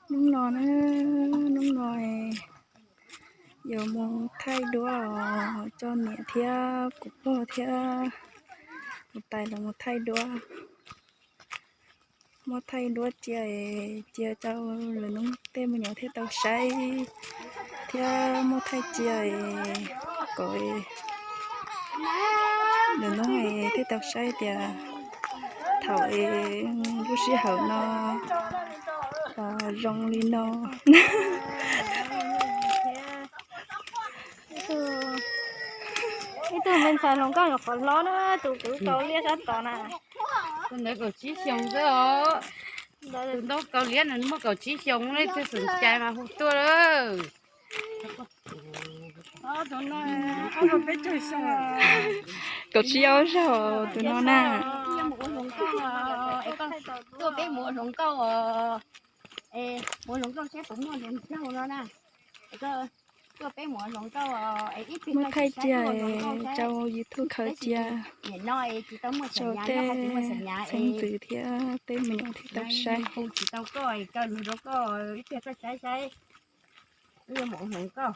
Hnub no na, hnub no yuav mus thaij duab os, coj niam thiab kuv pog thiab kuv tais los mus thaij duab. Muab thaij duab cia, cia rau lwm hnub tej me nyuam thiaj tau saib, thiab muab thaij cia kom lwm hnub thiaj tau saib tias thaum lub sij hawm no zoo li no. Ib tug me ntxhais hluas nkauj nyuam qhuav hlob na, tus kwv kaus liab sab tod na. Tus ntawd kaum tsib xyoos xwb os. Tus ntaub kaus liab no muaj kaum tsib xyoos, leej twg xom cai mas hu tuaj lawm. Kaum tsib ob zaug tus no na. Tuaj peb mus ua hluas nkauj os. Mus ua hluas nkauj saib puas muaj hluas nkauj no na. Tuaj peb mus ua hluas nkauj os. Muab thaij cia rau YouTube khaws cia rau tej xeeb ntxwv thiab tej me nyuam thiaj tau saib. Tsis tau koj, koj lug rau koj ib pliag koj saib saib. Wb yuav mus ua hluas nkauj.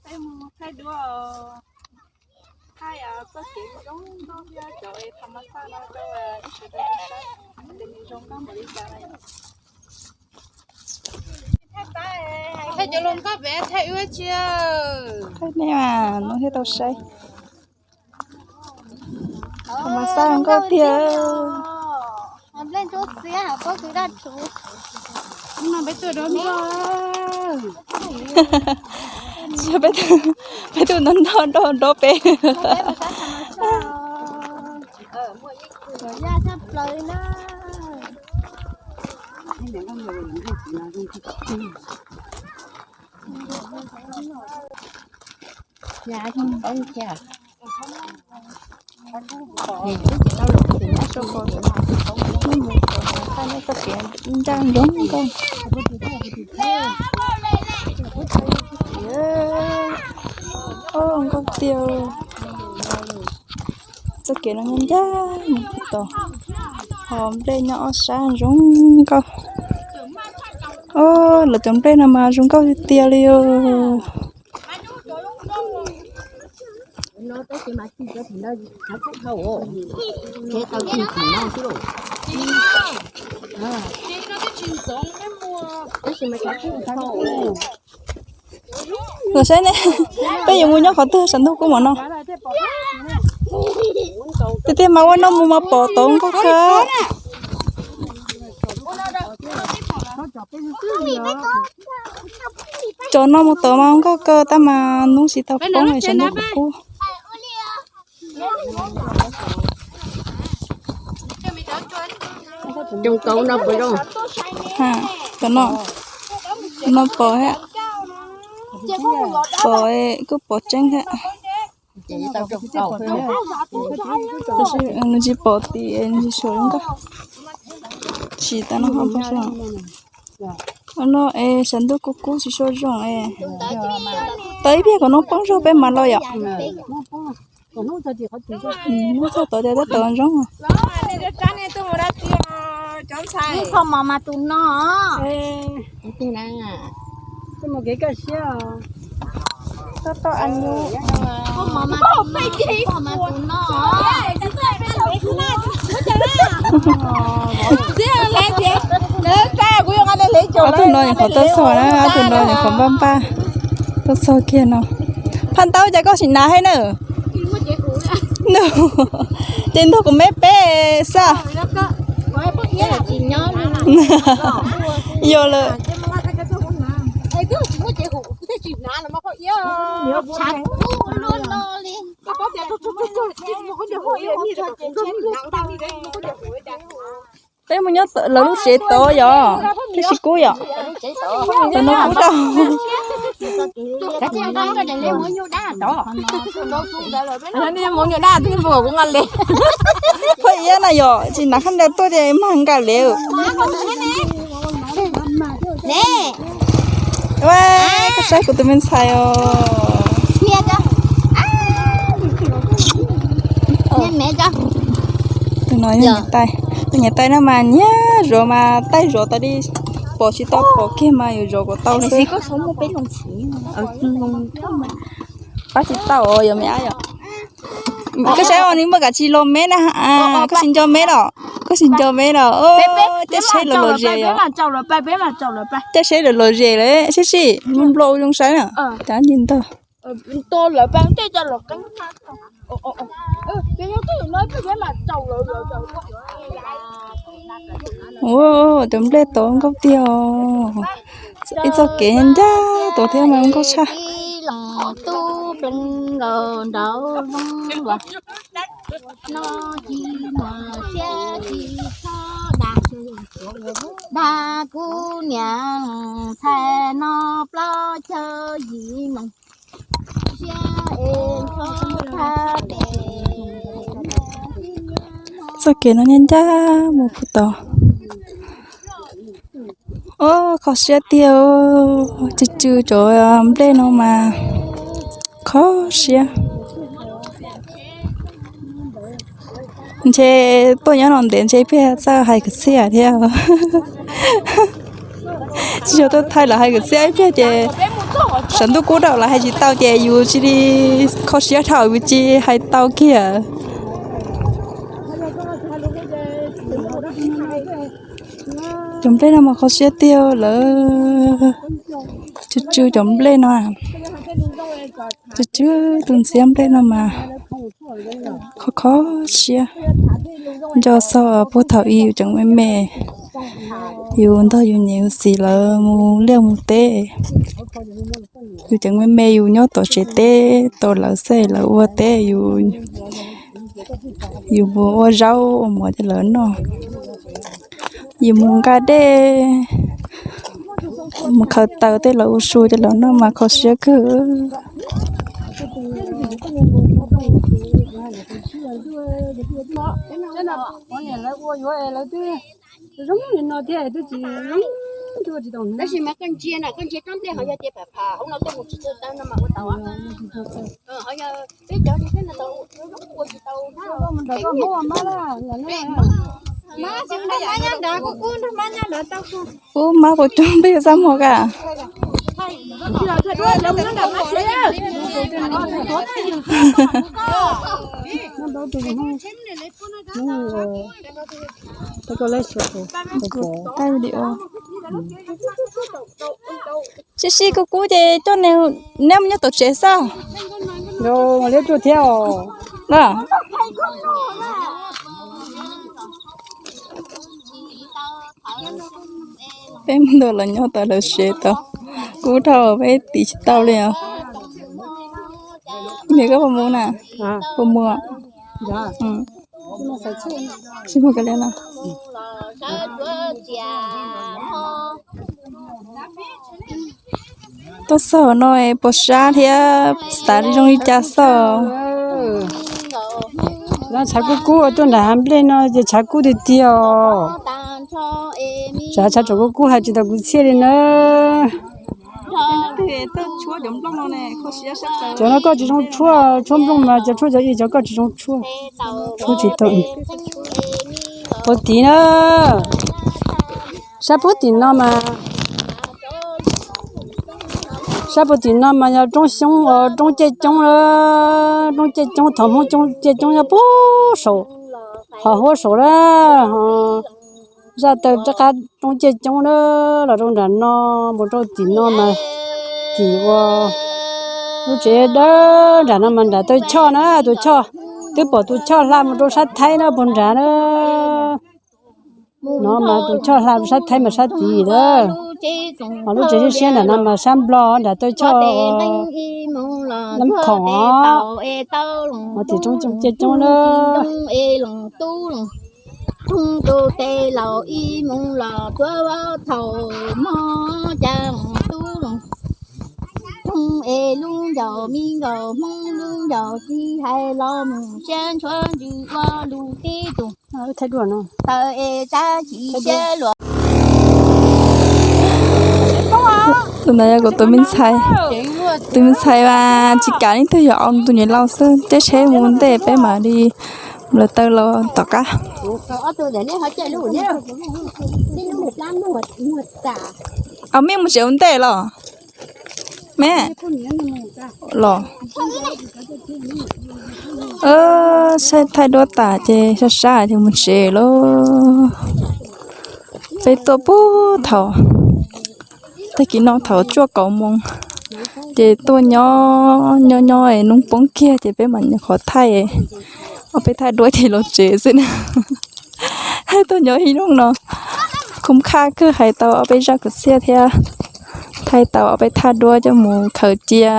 Peb mus thaij duab, thaij txoj kev zoo nkauj thiab cov es tham mas xaj no rau ib sawv daws saib, ces nws zoo nkauj npaum li cas. Thaij cov hluas nkauj pem thaij wb tsi. Thaij nej mas no thiaj tau saib. Tham mas xaj zoo nkauj tiag. Peb tuaj dob nroj, peb tuaj dob nroj dob peb. Ncaj nroog nkauj. Nkauj tiag. Txoj kev no ncaj ncaj mus tod, ho nplej nyob ob sab zoo nkauj. Lawv cov nplej no mas zoo nkauj tiag tiag li os. Los saib ne, peb yuav mus nyob qhov twg sav ntuj kub mov no. Tiag tiag mas ua no mus mas pom tod nkauj kawg. Cov no mus tod mas nkauj kawg tab mas hnub tsis tau poob es sav ntuj kub kub. Cov no, no pom thiab, pom kuj pom tseeb thiab. Tab sis nws tsis pom tim, nws tsis suam zoo nkauj. Tsis tas no ho pom zoo. No es sav ntuj kub kub tsis suam zoo es. Tau ib pliag kom hnub poob zog peb mam los yom. Hnub txog tod ces tab tom zoo. Poj mov mas tus no. Tab tom a nyuj. Ob tug no nyuam qhuav tuaj txog na, ob tug no nyuam qhuav npaj npaj tuaj txog kiag no. Phaj Ntaub, cas koj tsis hnav thiab na? Ces ntug kuv me peb xwb. Yog lawm. Peb mus nyob lawv lub tsev tod yom, twb tsis kub yom. Tus no kub tau. Phob iab na yom, tsis hnav khab ntawd tuaj ces mag nkaus li. Koj saib kuv tus me ntxhais os. Tus no yog niam tais. Tus niam tais no mas nyiam zov mas taij zov tas li, pom tsis tau pom kiag mas yuav zov kom tau xwb. Pab tsis tau os yog me ab yom. Koj saib os, nws muaj kav tsis los meb na. Koj tsis nco meb los? Koj tsis nco meb los? Caij tsheb los los ze yom. Caij tsheb los los ze lawm sib si, nplo zoo saib na. Cav ntawd. Ua, cov nplej tod nkauj tiag os. Ib txoj kev ncaj tod thiab mas nkauj tshaj. Txoj kev no ncaj ncaj mus puag tod. Os, kho siab tiag, tsw tsw cov nplej no mas kho siab. Ntshe tuaj nyob no ntev ntshe pliag txawj hais kwv txhiaj thiab. Tsis yog tuaj thaij lawv hais kwv txhiaj ib pliag ces sawv ntuj kub dhau lawv hais tsis tau ces yus cia li kho siab dhau yus tsis hais tau kiag. Cov nplej no mas kho siab tiag lawm. Tsw tsw cov nplej no, tsw tsw tus ntxhiab nplej no mas kho kho siab. Nco txog puag thaum ub yus tseem me me, yus nrog yus niam yus txiv lawv mus liaj mus teb. Yus tseem me me yus nyob tom tsev teb tos lawv xwb, lawv ua teb, yus mus ua zaub ua mov rau lawv noj. Yus mus nqa dej, mus khaws taws tej los ua su rau lawv noj mas kho siab kawg. Tab sis mas koj ntsia na, koj ntsia tsob nplej ho yog tias pam pham hauv no tuaj mus tsis txog taw no mas ua tau. Ub, mab puas coob peb yuav xab muag ka? Thaij video. Sib sib kub kub ces coj neb mus nyob tom tsev xwb. Liab tuaj thiab os. Peb mus nrog lawv nyob tau lawv tsev tau, kub dhau peb tiv tsis tau li os. Niam, koj puas mus na? Puas mus? Tsis mus kawg li no. Tuaj txog no puas sab thiab xav zoo li cas xwb? Tshav kub kub tuaj nram hav nplej no ces tshav kub tiag tiag os. Tshav, tshav tsaus kub kub hais tsis tau kwv txhiaj li na. Cov no koj tsis zoo tshuaj, tshuaj nplooj mas cov tshuaj cov ib cov koj tsis zoo tshuaj, tshuaj tsis tau. Puag tim na, sab puag tim no mas, sab puag tim no mas yog roob xyoob, roob caj coob, roob caj coob, thaum Hmoob caj coob nyob puag saum, qhov huab saum na, zaj taw rov qab roob caj coob na, los rau nram no, mus rau tim no mas tim ua lub tsev dawb nram no mas nram taw choj na, tus choj, twb pom tus choj hla mus rau sab Thaib na puag nrad na. No mas tus choj hla rau sab Thaib mas sab tid lawm. Lub tsev siab siab ntawm no mas sab Nplog nram toj choj Nab Khoom os. Tim roob coob ciaj coob na. Tus tes laus ib mus los tuav thaum mog cas tub los, es lub ncaus me nkaus Hmoob lub ncaus tsis hais los mus siab ntshuav ntsws ua lus tib tug. Taw es tab chim siab luam. Tus ntawd yog kuv tus me ntxhais, tus me ntxhais mas tsis kam leej twg yuav, tus niam laus xwb. Tej tsheb mus ntej peb mam li lawv taw los tom qab. Au, mej mus tsev ua ntej los? Me los, saib thaij duab tas ces sab sab ces mus tsev lauj. Peb tuaj puag thaum tag kis no thaum cuaj kaum moos, ces tuaj nyob nyob nyob es hnub poob kiag ces peb mam nyuam qhuav thaij, ob peb thaij duab ces los tsev xwb na. Tuaj nyob ib hnub no, khum khaj kawg, hais tau ob peb zaj kwv txhiaj thiab thaij tau ob peb thaij duab coj mus khaws cia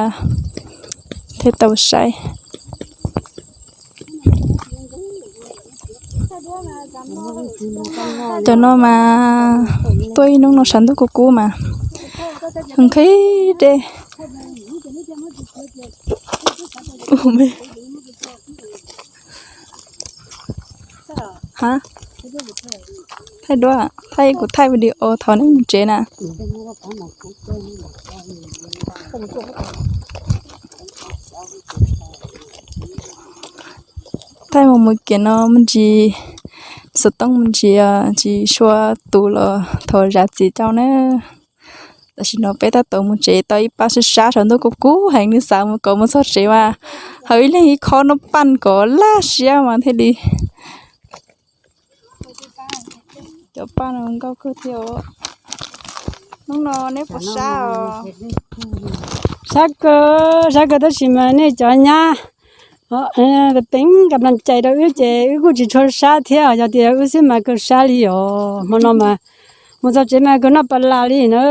thiab tau saib. Cov no mas tuaj ib hnub no sawv ntuj kub kub mas nqhis dej. Thaij duab, thaij, kuv thaij video thov nej mus tsev na. Thaij mus mus kiag no me ntsis xov tooj me ntsis tsis sua tus los thov zam txim rau na. Tam sim no peb tab tom mus tsev tau ib pab sab sab, sawv ntuj kub kub heev, nws xav mus kom mus txog tsev mas hawv ib leeg ib khob noj paj kom laj siab mas thiaj li. Cov paj no nkauj kawg thiab. Hnub no neb puas sab os? Sab kawg, sab kawg tab sis mas nej cov nyab peev kam plam cais rau wb ces wb kuj tsis tshua sab thiab, yog tias wb xwb mas kawg sab li os. Hmo no mas mus txog tsev mas kawg noj pas las li na.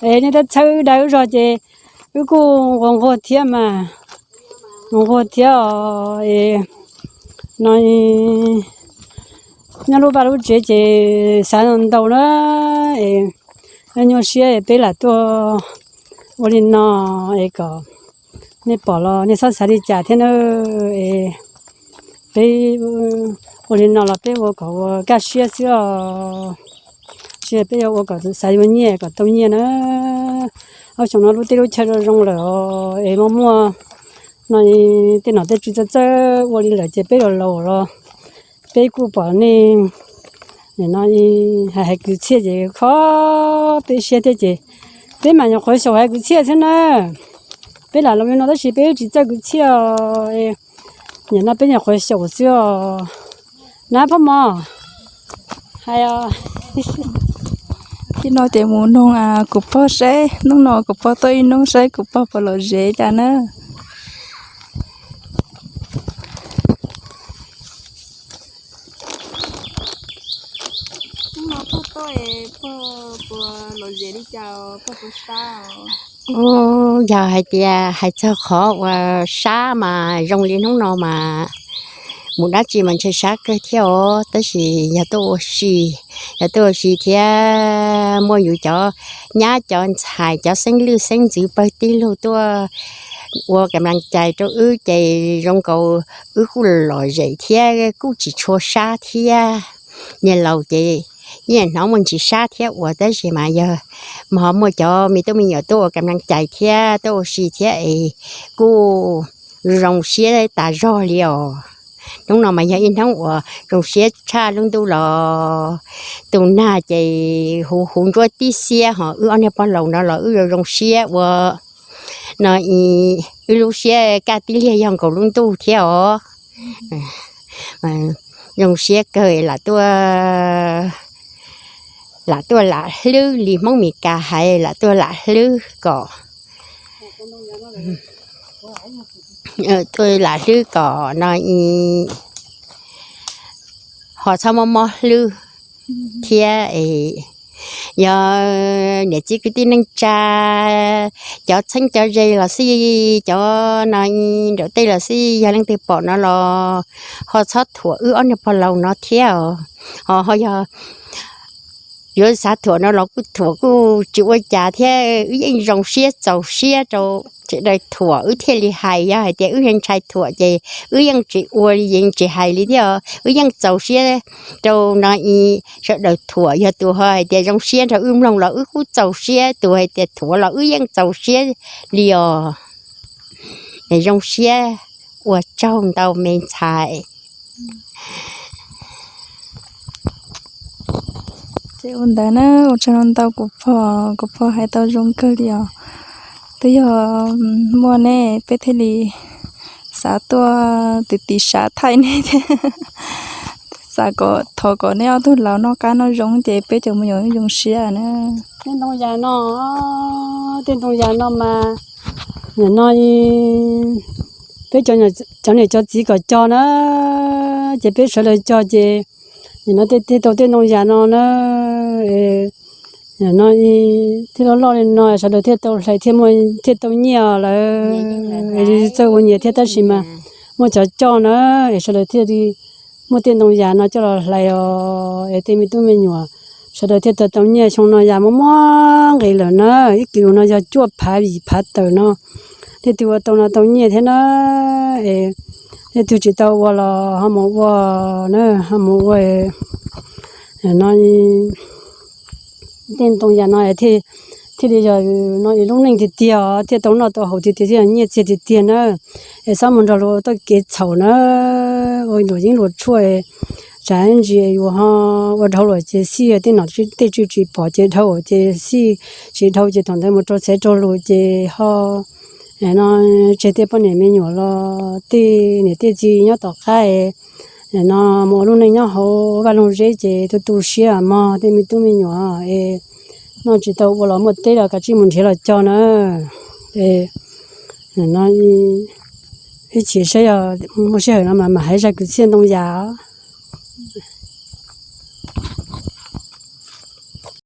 Es nej tab txhawb wb dag wb zog ces wb kuj nquag nquag thiab mas, nquag nquag thiab os. No nyob lub vaj lub tsev ces xav ntau na, es nyuaj siab es peb lam tuaj ua li no es kom nej pom los nej txhob xav li cas thiab na. Es peb ua li no los peb ua kom ua kaj siab xwb os. Tsis peb yuav ua kom xav yuav nyiaj kom tau nyiaj na. Ob xyoo no lub teb lub chaw zoo zoo lawm os, es muaj muaj no tej nom tej tswv txawj txawj ua li lawm ces peb los laus los peb kuj pom nej no hais hais kwv txhiaj ces kho peb siab thiab ces peb mam nyuam qhuav xyaum hais kwv txhiaj xwb na. Peb lam laus li no tab sis peb tsis txawj kwv txhiaj os. Nim no peb nyuam qhuav xyaum xwb os. Na Phoj Mos, hais os. Txij no ces mus noog kuv pog saib, hnub no kuv pog tuaj ib hnub saib kuv pog puas lom zem cas na. Hnub no pog tuaj, pog puas lom zem li cas, pog puas sab? Yog hais tias hais txog qhov uas sab mas zoo li hnub no mas mus dab tsi mas ntshe sab kawg thiab os, tab sis yog tuaj ua si, yog tuaj ua si thiab muaj yus cov nyab cov ntxhais cov xeeb lwj xeeb ntxwv pawg tij lug tuaj ua kam laj cais rau wb ces zoo nkaus wb kuj lom zem thiab kuj tsis tshua sab thiab. Niag laus ces yeej hnov muaj ntsis sab thiab uas tab sis mas yog mas ho muaj cov me tub me nyuam tuaj ua kam laj cais thiab tuaj ua si thiab es kuj zoo siab tas zog li os. Hnub no mas yog ib hnub uas zoo siab tshaj lub ntuj los. Tus nag ces huv huv ntsuab tib xiab ho wb ob niag pog laus no los wb zoo zoo siab ua no, wb lub siab kaj tib liag yog nkaus lub ntuj thiab os. Zoo siab kawg lam tuaj, lam tuaj lam hlwb li Hmoob Mes Kas hais lam tuaj lam hlwb kom, tuaj lam hlwb kom no ho txhob mob mob hlwb thiab es Yog niam txiv kwv tij neej tsa, cov txheeb cov ze los xij, cov no nraum tej los xij, yog leej twg pom no los ho txhob thuam wb ob niag pog laus no thiab os. Ho ho yog yuav xav thuam no los kuj thuam kuj tsis ua cas thiab, wb yeej zoo siab txaus siab rau sawv daws thuam wb thiaj li hais. Yog hais tias wb ntshai thuam ces wb yeej tsis ua li, yeej tsis hais li thiab. Wb yeej txaus siab rau no sawv daws thuam. Yog tus ho hais tias zoo siab nrog wb mloog los wb kuj txaus siab, tus hais tias thuam los wb yeej txaus siab li os. Zoo siab, ua tsaug ntau me ntxhais. Ces ua ntawd na, ua tsaug ntau kuv pog, kuv pog hais tau zoo kawg li os. Twb yog muaj nej peb thiaj li xav tuaj tiv tiv sav thaij nej thiab. Xav kom thov kom nej ob tug laus noj qab noj zoo ces peb cov me nyuam zoo siab na. Tej ntoo yas no, tej ntoo yas no mas, nim no peb cov niam cov txiv kom cog na, ces peb sawv daws cog ces nim no thiaj tau tej ntoo yas no na. No thiaj loj loj li no sawv daws thiaj tau hlais thiaj muaj, thiaj tau nyiaj lawm. Txawj ua nyias thiab tab sis mas muaj cov coj na, es sawv daws thiaj li muaj tej ntoo yas no coj los hlais os, es tej me tub me nyuam sawv daws thiaj tau tau nyiaj. Xyoo no yas muaj muaj nqis lawm na, ib kis lus no yog cuaj phav yim phav tawm no. Leej twg ua tau no tau nyiaj thiab na. Es leej twg tsis tau ua los ho mus ua na, ho mus ua no. Tej ntoo yas no thiaj li yog no lub neej tiag tiag, thiaj tau noj tau haus tiag tiag, thiaj yog nyiaj txiag tiag tiag na. Es txhob mus nrog luag ua txoj kev txhaum na, ua luam yeeb luam tshuaj, tsam ntsis yus ho ua dhau luam ces xij tej nom tej tswv tsis pom ces dhau ces xij, tsis dhau ces thaum ntawd mus rau txheeb rau lus ces ho no tseg tej poj niam me nyuam los tej niam tej txiv nyob tom qab no mus ua lub neej nyob hauv vaj loog zeb ces tu tu siab mog tej me tub me nyuam. Es noj tsis tau ua los muaj teb los kav tsij mus nrhiav los cog na. Es no ib chim saib yog muaj sij hawm no mas mam hais zaj kwv txhiaj ntoo yas os.